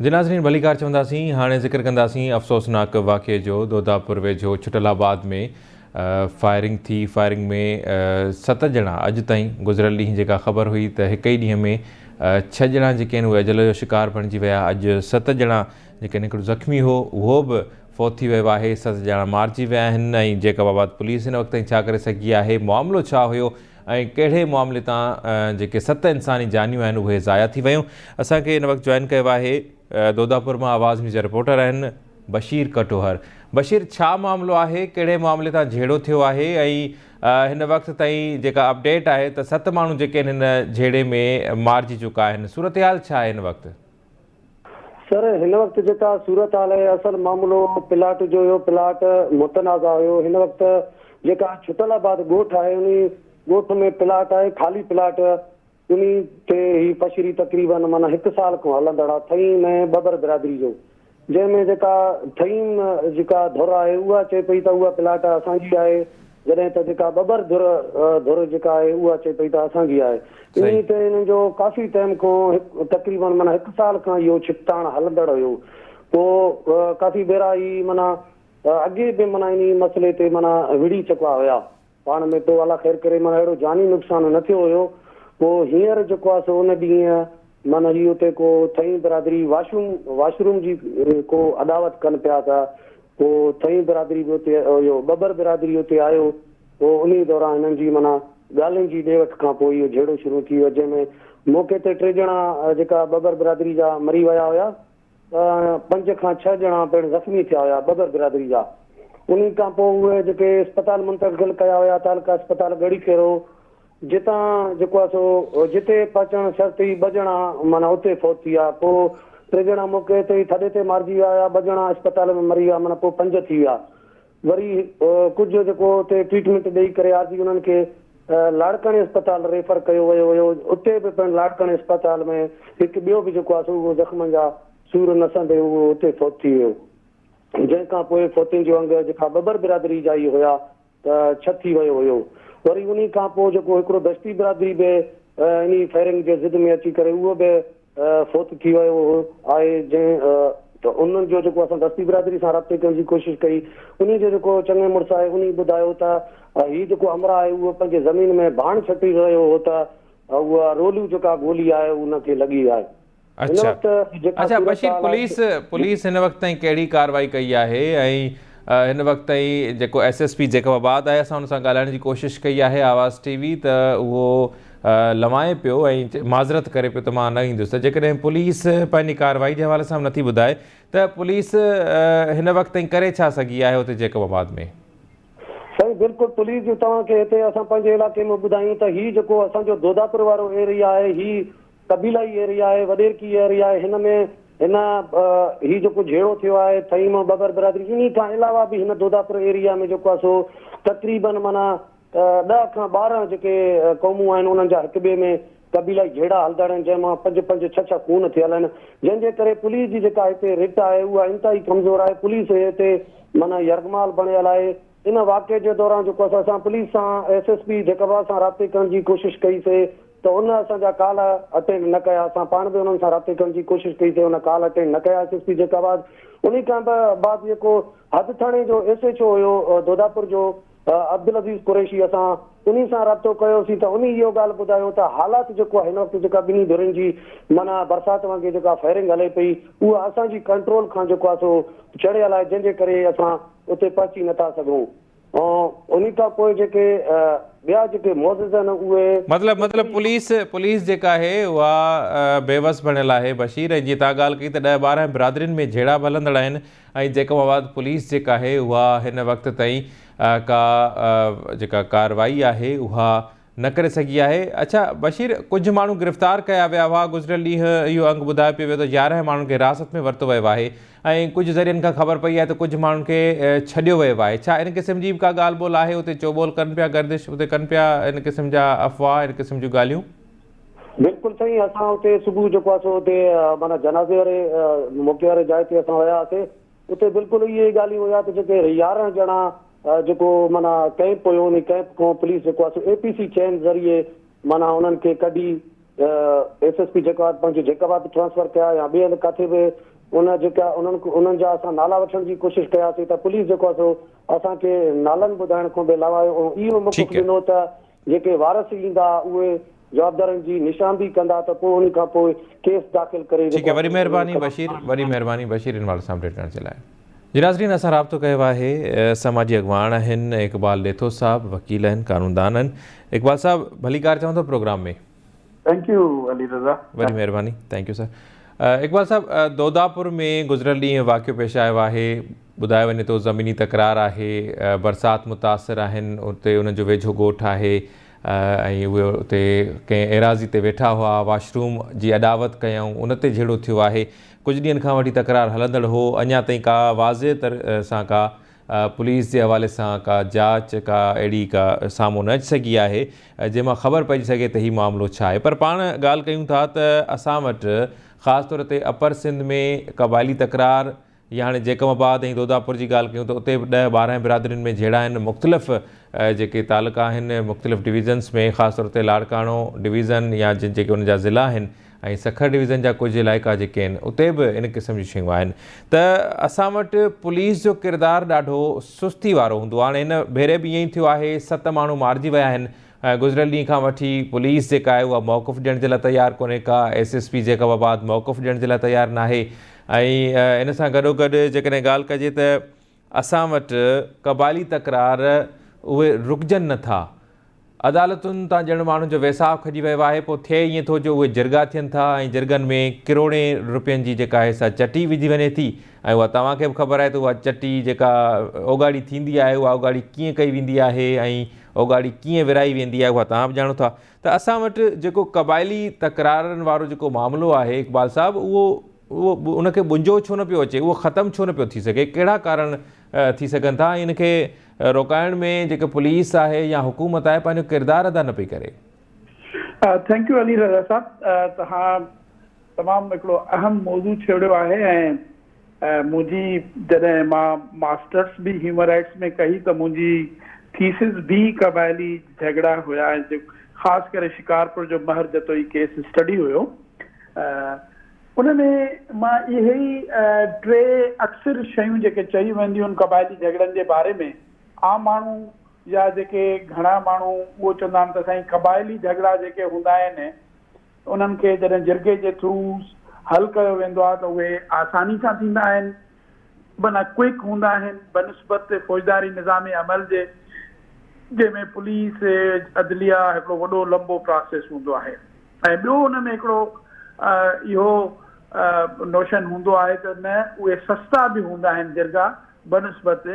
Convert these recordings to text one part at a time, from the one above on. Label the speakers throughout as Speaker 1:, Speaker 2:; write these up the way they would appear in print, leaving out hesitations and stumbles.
Speaker 1: جي ناظرين ڀليڪار چونداسين هاڻي ذڪر ڪنداسين افسوسناڪ واقعي جو دوداپور ويجهو ڇٽل آباد ۾ فائرنگ ٿي فائرنگ ۾ ست ڄڻا اڄ تائين گذريل ڏينهن جيڪا خبر هئي ته هڪ ئي ڏينهن ۾ ڇهه ڄڻا جيڪي آهن اهي اجل جو شڪار بڻجي ويا اڄ ست ڄڻا جيڪي آهن هڪڙو زخمي هو اهو به فوت ٿي ويو آهي ست ڄڻا مارجي ويا آهن ۽ جيڪب آباد پوليس هن وقت تائين ڇا ڪري سگهي آهي معاملو ڇا هيو ۽ ڪهڙي معاملي تان جيڪي ست انساني جانيون آهن اهي ضايع ٿي ويون اسان کي هن وقت جوائن ڪيو آهي دوداپور مان آواز نيوز جا رپورٽر آهن بشير ڪٽوهر بشير ڇا معاملو آهي ڪهڙي معاملي تان جهيڙو ٿيو آهي ۽ هن وقت تائين جيڪا اپڊيٽ آهي ته ست ماڻهو جيڪي هن جهيڙي ۾ مارجي چڪا آهن صورتحال ڇا آهي هن وقت؟
Speaker 2: سر هن وقت جيڪا صورتحال آهي اصل معاملو پلاٽ جو هيو پلاٽ متنازع هيو هن وقت جيڪا ڇٽل آباد ڳوٺ آهي انهي ڳوٺ ۾ پلاٽ آهي خالي پلاٽ انهي تي هي پشري تقريبن معنيٰ هڪ سال کان هلندڙ آهي ٿهيم ۽ ٻٻر برادري جو جنهن ۾ جيڪا ٿهيم جيڪا ڌر آهي اها چئي پئي ته اها پلاٽ اسان جي آهي جڏهن ته جيڪا ٻٻر ڌر ڌر جيڪا آهي اها چئي پئي ته اسان جي آهي. انهي تي انهن جو ڪافي ٽائيم کان هڪ تقريبن معنيٰ هڪ سال کان اهو ڇڪتاڻ هلندڙ هيو. پوء ڪافي ڀيرا هي معنيٰ اڳي به معنيٰ انهي مسئلي تي معنيٰ وڙهي چڪا هيا پاڻ ۾ پوء الله خير ڪري معنيٰ اهڙو جاني نقصان نه ٿيو هيو. پوء هينئر جيڪو آهي سو ان ڏينهن معنيٰ هي اتي ڪو ٿهيم برادري واشوم واشروم جي ڪو اڏاوت ڪن پيا ته پوء ٿهيم برادري به اتي اهو ٻٻر برادري اتي آيو پوء انهي دوران هنن جي معنيٰ ڳالهين جي ڏي وٺ کان پوء اهو جهيڙو شروع ٿي ويو جنهن ۾ موقعي تي ٽي ڄڻا جيڪا ٻٻر برادري جا مري ويا هيا ته پنج کان ڇهه ڄڻا پڻ زخمي ٿيا هيا ٻٻر برادري جا انهي کان پوء اهي جيڪي اسپتال منتقل ڪيا ويا تعلقه اسپتال ڳڙهي خيرو جتان جيڪو آهي سو جتي پهچڻ شرط ئي ٻه ڄڻا معنيٰ اتي فوت ٿي ويا. پوء ٽي ڄڻا موقعي تي ئي ٿڏي تي مارجي ويا هيا، ٻه ڄڻا اسپتال ۾ مري ويا معنيٰ پوء پنج ٿي ويا. وري ڪجهه جيڪو اتي ٽريٽمينٽ ڏئي ڪري عارضي انهن کي لاڙڪاڻي اسپتال ريفر ڪيو ويو هيو. اتي به پڻ لاڙڪاڻي اسپتال ۾ هڪ ٻيو به جيڪو آهي سو اهو زخمن جا سور نه سهندي اهو اتي فوت ٿي ويو. جنهن کان پوء فوتين جو انگ جيڪا ٻٻر برادري جا ئي هيا ته ڇهه ٿي ويو هيو. وري انهي کان پوء جيڪو هڪڙو دشتي برادري به انهي فائرنگ جي زد ۾ اچي ڪري اهو به فوت ٿي ويو آهي جنهن ته انهن جو جيڪو اسان دشتي برادري سان رابطي ڪرڻ جي ڪوشش ڪئي انهي جو جيڪو چڱي مڙس آهي انهي ٻڌايو ته هي جيڪو همراهه آهي اهو پنهنجي زمين ۾ ڀاڻ ڇٽي رهيو هو ته اها رولو جيڪا گولي آهي ان کي لڳي آهي. هن
Speaker 1: اڇا
Speaker 2: وقت جيڪا
Speaker 1: اڇا بشير
Speaker 2: صورتحال آهي
Speaker 1: پوليس پوليس هن وقت تائين ڪهڙي ڪارروائي ڪئي آهي ۽ هن وقت تائين جيڪو ايس ايس پي جيڪب آباد آهي اسان ان سان ڳالهائڻ جي ڪوشش ڪئي آهي آواز ٽي وي ته اهو لوائي پيو ۽ معذرت ڪري پيو ته مان نه ايندس ته جيڪڏهن پوليس پنهنجي ڪارروائي جي حوالي سان به نٿي ٻڌائي ته پوليس هن وقت تائين ڪري ڇا سگهي آهي اتي جيڪب آباد ۾؟
Speaker 2: سائين بلڪل پوليس جو توهان کي هتي اسان پنهنجي علائقي ۾ ٻڌايون ته هي جيڪو اسان جو دوداپور وارو ايريا آهي هي قبيلائي ايريا آهي، وڏيرڪي ايريا آهي، هن ۾ هن هي جيڪو جهيڙو ٿيو آهي ٿهيم ۽ ٻٻر برادري انهي کان علاوه به هن دوداپور ايريا ۾ جيڪو آهي سو تقريبن معنيٰ ڏهه کان 12 جيڪي قومون آهن انهن جا هڪ ٻئي ۾ قبيلائي جهيڙا هلندڙ آهن جنهن مان پنج پنج ڇهه ڇهه خون ٿيل آهن جنهن جي ڪري پوليس جي جيڪا هتي رٽ آهي اها انتهائي ڪمزور آهي پوليس هتي معنيٰ يرغمال بڻيل آهي ان واقعي جي دوران جيڪو اسان پوليس سان ايس ايس پي جيڪب آباد سان رابطي ڪرڻ جي ڪوشش ڪئي سي ته ان اسان جا ڪال اٽينڊ نه ڪيا اسان پاڻ به انهن سان رابطي ڪرڻ جي ڪوشش ڪئي سي ان ڪال اٽينڊ نه ڪيا ايس ايس پي جيڪب آباد انهي کان بعد جيڪو حد ٿاڻي جو ايس ايڇ او هيو دوداپور جو عبدالعزيز قريشي اسان انهي سان رابطو ڪيوسين ته انهي اهو ڳالهه ٻڌايو ته حالات جيڪو آهي هن وقت جيڪا ٻنهي ڌرين جي معنيٰ برسات وانگي جيڪا فائرنگ هلي پئي اها اسان جي ڪنٽرول کان جيڪو آهي سو چڙهيل آهي جنهن جي ڪري اسان اتي پهچي نٿا سگهون انهي کان پوء جيڪي ٻيا جيڪي معزز آهن اهي
Speaker 1: مطلب مطلب پوليس پوليس جيڪا آهي اها بيوس بڻيل آهي بشير ۽ جيئن توهان ڳالهه ڪئي ته ڏهه 12 برادرين ۾ جهيڙا به هلندڙ آهن ۽ جيڪب آباد پوليس جيڪا آهي اها هن وقت تائين ڪا جيڪا ڪارروائي آهي اها نه ڪري سگهي آهي. اڇا بشير ڪجهه ماڻهو گرفتار ڪيا ويا هئا گذريل ڏينهن اهو انگ ٻڌايو پيو ويو ته 11 ماڻهن کي حراست ۾ ورتو ويو آهي ۽ ڪجهه ذريعن کان خبر پئي آهي ته ڪجهه ماڻهن کي ڇڏيو ويو آهي ڇا ان قسم جي به ڪا ڳالهه ٻولهه آهي اتي چوٻول ڪن پيا گردش اتي ڪن پيا ان قسم جا افواهه ان قسم جون ڳالهيون.
Speaker 2: بلڪل سائين اسان اتي صبح جيڪو آهي سو اتي معنيٰ جنازي واري موقعي واري جاء تي اسان ويا هئاسي اتي بلڪل اهي ئي ڳالهيون هيا ته جيڪي 11 ڄڻا جيڪو معنيٰ ڪئمپ هيو انهي ڪئمپ کان پوليس جيڪو آهي سو اي پي سي چين ذريعي معنيٰ انهن کي ڪڍي. ايس ايس پي جيڪو آهي پنهنجو جيڪب آباد ٽرانسفر ڪيا يا ٻئي هنڌ ڪاٿي به ان جيڪا انهن انهن جا اسان نالا وٺڻ جي ڪوشش ڪياسين ته پوليس جيڪو آهي سو اسان کي نالن ٻڌائڻ کان به علاوه اهو موقف ڏنو ته جيڪي وارث ايندا اهي جوابدارن جي نشاندهي ڪندا ته پوء انهي کان پوء ڪيس داخل ڪري
Speaker 1: ٺيڪ آهي وڏي مهرباني بشير وڏي مهرباني بشير ان حوالي سان اپڊيٽ ڪرڻ جي لاء. جي ناظرين اسان رابطو ڪيو آهي سماجي اڳواڻ آهن اقبال ڏيٿو صاحب وڪيل آهن قانوندان آهن اقبال صاحب ڀليڪار چوان ٿو programme ۾.
Speaker 3: Thank you Ali Raza.
Speaker 1: وڏي مهرباني thank you سر اقبال صاحب دوداپور ۾ گذريل ڏينهن واقعو پيش آيو آهي ٻڌايو وڃي ٿو زميني تڪرار آهي برسات متاثر آهن اتي انهن جو ويجهو ڳوٺ آهي ۽ اهي اتي ڪنهن ايراضي تي ويٺا هئا، واش روم جي اڏاوت ڪيائون، ان تي جهيڙو ٿيو آهي، ڪجهه ڏينهن کان وٺي تڪرار هلندڙ هو، اڃا تائين ڪا واضح طرح سان ڪا پوليس جي حوالي سان ڪا جاچ ڪا اهڙي ڪا سامهون نه اچي سگهي آهي، جنهن مان خبر پئجي سگهي ته هي معاملو ڇا آهي پر پاڻ ڳالهه ڪيون ٿا ته اسان وٽ خاص طور تي اپر سنڌ ۾ قبائلي تڪرار يا هاڻي جيڪب آباد ۽ دوداپور جي ڳالهه ڪيون ته اتي به ڏهه ٻارنهن برادرين ۾ جهيڙا آهن مختلف جيڪي تعلقا آهن مختلف ڊويزنس ۾ خاص طور تي لاڙڪاڻو ڊويزن يا جن جيڪي ان جا ضلعا آهن ۽ سکر ڊويزن جا ڪجهه علائقا جيڪي آهن اتي به ان قسم جون شيون آهن ته اسان وٽ پوليس جو ڪردار ڏاڍو سستي وارو هوندو آهي هاڻي هن ڀيري به ائين ئي ٿيو آهي ست ماڻهو مارجي ويا آهن گذريل ڏينهن کان وٺي پوليس جيڪا آهي اها موقف ڏيڻ جي لاء تيار ڪونهي ڪا ايس ايس پي جيڪب آباد موقف ڏيڻ جي لاء تيار ناهي ۽ ان سان گڏوگڏ جيڪڏهن ڳالهه ڪجي ته اسان وٽ قبائلي تڪرار اهي رڪجن نه ٿا. عدالتن تان ڄڻ ماڻهن جو ويساهه کڄي ويو آهي پوء ٿئي ائين ٿو جو اهي جرڳا ٿين ٿا ۽ جرڳن ۾ ڪروڙين رپين جي جيڪا آهي سا چٽي وڌي وڃي ٿي ۽ اها توهان کي به خبر آهي ته اها چٽي جيڪا اوڳاڙي ٿيندي آهي اها اوڳاڙي ڪيئن ڪئي ويندي آهي ۽ اوڳاڙي ڪيئن ورهائي ويندي آهي اها توهان به ڄاڻو ٿا ته اسان وٽ جيڪو قبائلي تڪرارن وارو جيڪو معاملو آهي اقبال صاحب اهو اهو ان کي ٻنجو ڇو نه پيو اچي، اهو ختم ڇو نه پيو ٿي سگهي، ڪهڙا ڪارڻ ٿي سگهن ٿا ۽ ان کي روڪائڻ ۾ جيڪا پوليس آهي يا حڪومت آهي پنهنجو ڪردار ادا نه پئي ڪري.
Speaker 3: Thank you Ali Raza صاحب توهان تمام هڪڙو اهم موضوع ڇيڙيو آهي ۽ منهنجي جڏهن مان ماسٽرس به هيومن رائٽس ۾ ڪئي ته منهنجي ٿيسز به قبائلي جهڳڙا هيا ۽ خاص ڪري شڪارپور جو مهر جتوئي ڪيس اسٽڊي هيو. ان ۾ مان اهي ئي ٽي اڪثر شيون جيڪي چئي وينديون آهن قبائلي جهڳڙن جي باري ۾ عام ماڻهو يا جيڪي گهڻا ماڻهو اهو چوندا آهن ته سائين قبائلي جهڳڙا جيڪي هوندا آهن انهن کي جڏهن جرڳي جي ٿرو حل ڪيو ويندو آهي ته اهي آساني سان ٿيندا آهن معنيٰ ڪوئڪ هوندا آهن بنسبت فوجداري نظام عمل جي جنهن ۾ پوليس عدليه هڪڙو وڏو لنبو پراسيس هوندو آهي ۽ ٻيو ان ۾ هڪڙو اهو نوشن هوندو آهي ته نه اهي سستا به هوندا آهن جرڳا بنسبت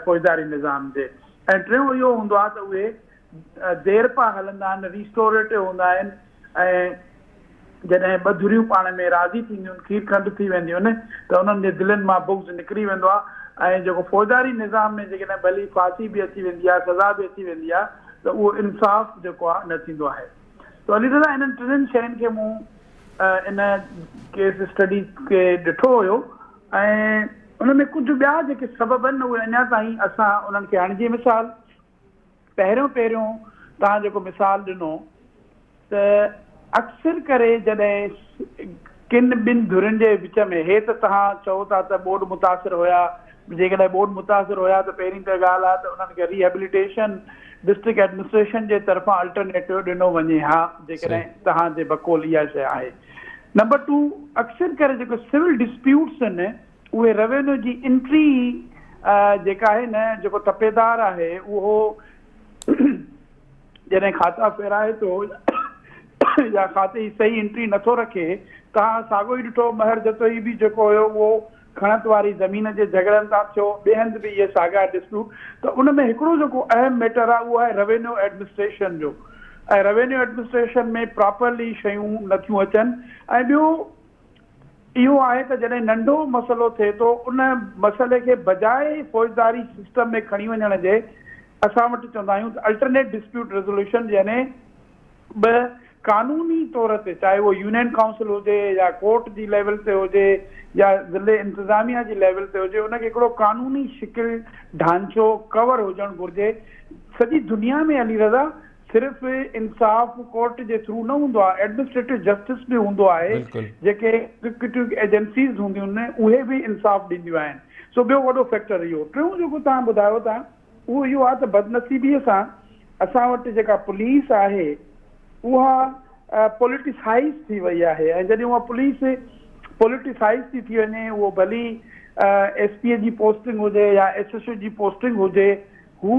Speaker 3: فوجداري نظام جي ۽ ٽيون اهو هوندو آهي ته اهي ديرپا هلندا آهن ريسٽوريٽو هوندا آهن ۽ جڏهن ٻه ڌريون پاڻ ۾ راضي ٿينديون آهن، کير کنڊ ٿي وينديون آهن ته انهن جي دلين مان بغض نڪري ويندو آهي ۽ جيڪو فوجداري نظام ۾ جيڪڏهن ڀلي ڦاسي به اچي ويندي آهي، سزا به اچي ويندي آهي ته اهو انصاف جيڪو آهي نه ٿيندو آهي. ته علي رضا انهن ٽنهن شين کي مون ان ڪيس اسٽڊي کي ڏٺو هيو ۽ ان ۾ ڪجهه ٻيا جيڪي سبب آهن اهي اڃا تائين اسان انهن کي هاڻي جيئن مثال پهريون پهريون توهان جيڪو مثال ڏنو ته اڪثر ڪري جڏهن ڪن ٻن ڌرين جي وچ ۾ هي ته توهان چئو ٿا ته ٻوڏ متاثر هيا جيڪڏهن ٻوڏ متاثر هيا ته پهرين ته ڳالهه آهي ته انهن کي ريهيبليٽيشن ڊسٽرڪٽ ايڊمنسٽريشن جي طرفان الٽرنيٽو ڏنو وڃي ها جيڪڏهن توهان جي بقول اها شيء آهي نمبر ٽو اڪثر ڪري جيڪو سول ڊسپيوٽس آهن اهي روينيو جي انٽري جيڪا آهي نه جيڪو تپيدار آهي اهو جڏهن کاتا ڦيرائي ٿو يا کاتي جي صحيح انٽري نٿو رکي توهان ساڳو ئي ڏٺو مهر جتوئي به جيڪو هيو اهو کڻت واري زمين جي جهڳڙن تان ٿيو ٻئي هنڌ به اهي ساڳا ڊسپيوٽ ته ان ۾ هڪڙو جيڪو اهم ميٽر آهي اهو آهي روينيو ايڊمنسٽريشن جو ۽ روينيو ايڊمنسٽريشن ۾ پراپرلي شيون نٿيون اچن ۽ ٻيو اهو آهي ته جڏهن ننڍو مسئلو ٿئي ٿو ان مسئلي کي بجاء فوجداري سسٽم ۾ کڻي وڃڻ جي اسان وٽ چوندا آهيون ته الٽرنيٽ ڊسپيوٽ ريزوليوشن يعني به قانوني طور تي چاهي اهو يونين ڪائونسل هجي يا ڪورٽ جي ليول تي هجي يا ضلعي انتظاميا جي ليول تي هجي ان کي هڪڙو قانوني شڪل ڍانچو ڪور هجڻ گهرجي سڄي دنيا ۾ علي رضا. صرف انصاف ڪورٽ جي ٿرو نه هوندو آهي، ايڊمنسٽريٽو جسٽس به هوندو آهي، جيڪي ايگزيڪيوٽو ايجنسيز هونديون آهن اهي به انصاف ڏينديون آهن. سو ٻيو وڏو فيڪٽر اهو. ٽيون جيڪو توهان ٻڌايو ٿا اهو اهو آهي ته بدنصيبيء سان اسان وٽ جيڪا پوليس آهي اها پوليٽيسائيز ٿي وئي آهي ۽ جڏهن اها پوليس پوليٽيسائيز ٿي ٿي وڃي اهو ڀلي ايس پي جي پوسٽنگ هجي يا ايس ايس او جي پوسٽنگ هجي هو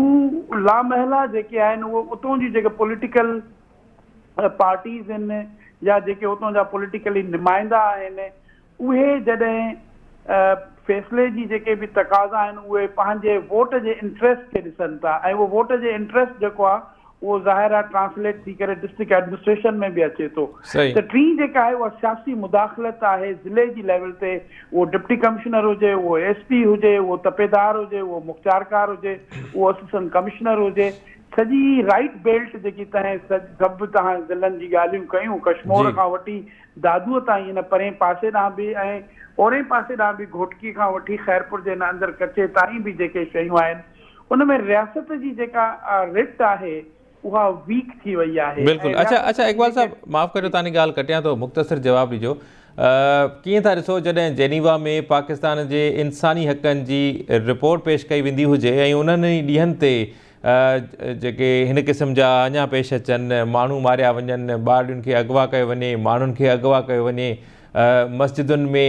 Speaker 3: لامحله جيڪي آهن اهي اتون جون جيڪي پوليٽيڪل پارٽيز آهن يا جيڪي اتون جا پوليٽيڪلي نمائندا آهن اهي جڏهن فيصلي جي جيڪي به تقاضا آهن اهي پنهنجي ووٽ جي انٽريسٽ کي ڏسن ٿا ۽ اهو ووٽ جي انٽريسٽ جيڪو آهي اهو ظاهر آهي ٽرانسليٽ ٿي ڪري ڊسٽرڪٽ ايڊمنسٽريشن ۾ به اچي ٿو ته ٽين جيڪا آهي اها سياسي مداخلت آهي ضلعي جي ليول تي اهو ڊپٽي ڪمشنر هجي اهو ايس پي هجي اهو تپيدار هجي اهو مختيارڪار هجي اهو اسسٽنٽ ڪمشنر هجي سڄي رائيٽ بيلٽ جيڪي تنهن سڀ توهان ضلعن جي ڳالهيون ڪيون ڪشمور کان وٺي دادوء تائين ان پرئين پاسي ڏانهن به ۽ اورئين پاسي ڏانهن به گهوٽڪي کان وٺي خيرپور جي هن اندر ڪچي تائين به جيڪي شيون آهن ان ۾ رياست جي جيڪا رٽ آهي اها ويڪ ٿي وئي آهي
Speaker 1: بلڪل
Speaker 3: ۽
Speaker 1: اڇا
Speaker 3: رياست
Speaker 1: اڇا
Speaker 3: جي
Speaker 1: اقبال
Speaker 3: جيڪي
Speaker 1: صاحب معاف ڪجو تاني ڳالهه ڪٽيان ٿو مختصر جواب ڏجو ڪيئن ٿا ڏسو جڏهن جينيوا ۾ پاڪستان جي انساني حقن جي رپورٽ پيش ڪئي ويندي هجي ۽ انهن ئي ڏينهن تي جيڪي هن قسم جا اڃا پيش اچن ماڻهو ماريا وڃن ٻارڙين کي اغوا ڪيو وڃي ماڻهن کي اغوا ڪيو وڃي مسجدن ۾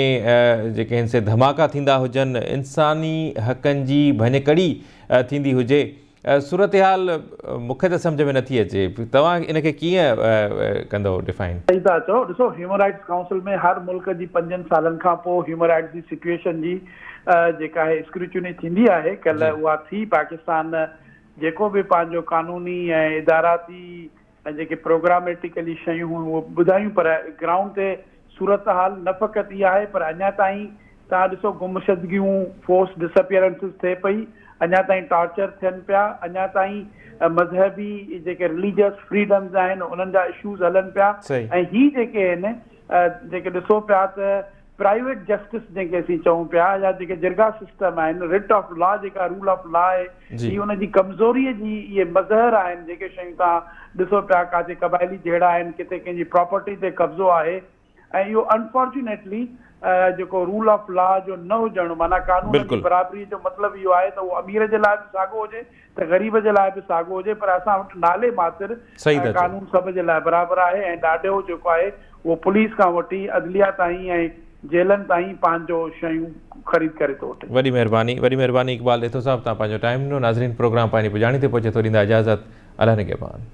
Speaker 1: جيڪي هن سي ڌماڪا ٿيندا هجن، انساني حقن جي ڀڃڪڙي ٿيندي هجي، صورتحال مون کي ته سمجهه ۾ نٿي اچي، توهان ان کي ڪيئن ڪندؤ ڊفائن؟
Speaker 3: صحيح ٿا چئو، ڏسو هيومن رائٽس ڪائونسل ۾ هر ملڪ جي پنجن سالن کان پوء هيومن رائٽس جي سچوئيشن جي جيڪا آهي اسڪروٽني ٿيندي آهي، ڪلهه اها ٿي، پاڪستان جيڪو به پنهنجو قانوني ۽ اداراتي ۽ جيڪي پروگراميٽيڪلي شيون هيون اهي ٻڌايون پر گرائونڊ تي صورتحال نه فقط اها آهي پر اڃا تائين توهان ڏسو گمشدگيون فورس ڊس اپيئرنسز ٿئي پئي اڃا تائين ٽارچر ٿين پيا اڃا تائين مذهبي جيڪي رليجس فريڊمز آهن انهن جا اشوز هلن پيا ۽ هي جيڪي آهن جيڪي ڏسو پيا ته پرائيويٽ جسٽس جنهن کي اسين چئون پيا يا جيڪي جرگا سسٽم آهن رٽ آف لا جيڪا رول آف لا آهي هي ان جي ڪمزوري جي اهي مظهر آهن جيڪي شيون توهان ڏسو پيا ڪاٿي قبائلي جهيڙا آهن ڪٿي ڪنهن جي پراپرٽي تي قبضو آهي ۽ اهو انفارچونيٽلي جيڪو رول آف لا جو نه هجڻ معنيٰ قانون جي برابري جو مطلب اهو آهي ته اهو امير جي لاء به ساڳو هجي ته غريب جي لاء به ساڳو هجي پر اسان وٽ نالي ماتر قانون سڀ جي لاء برابر آهي ۽ ڏاڍو جيڪو آهي اهو پوليس کان وٺي عدليه تائين ۽ جيلن تائين پنهنجو شيون خريد ڪري ٿو وٺي.
Speaker 1: وڏي مهرباني وڏي مهرباني اقبال ڏيٿو صاحب توهان پنهنجو ٽائيم ڏنو ناظرين پروگرام پنهنجي پڄاڻي تي پهچي ٿو ڏيندا اجازت الله نگهبان.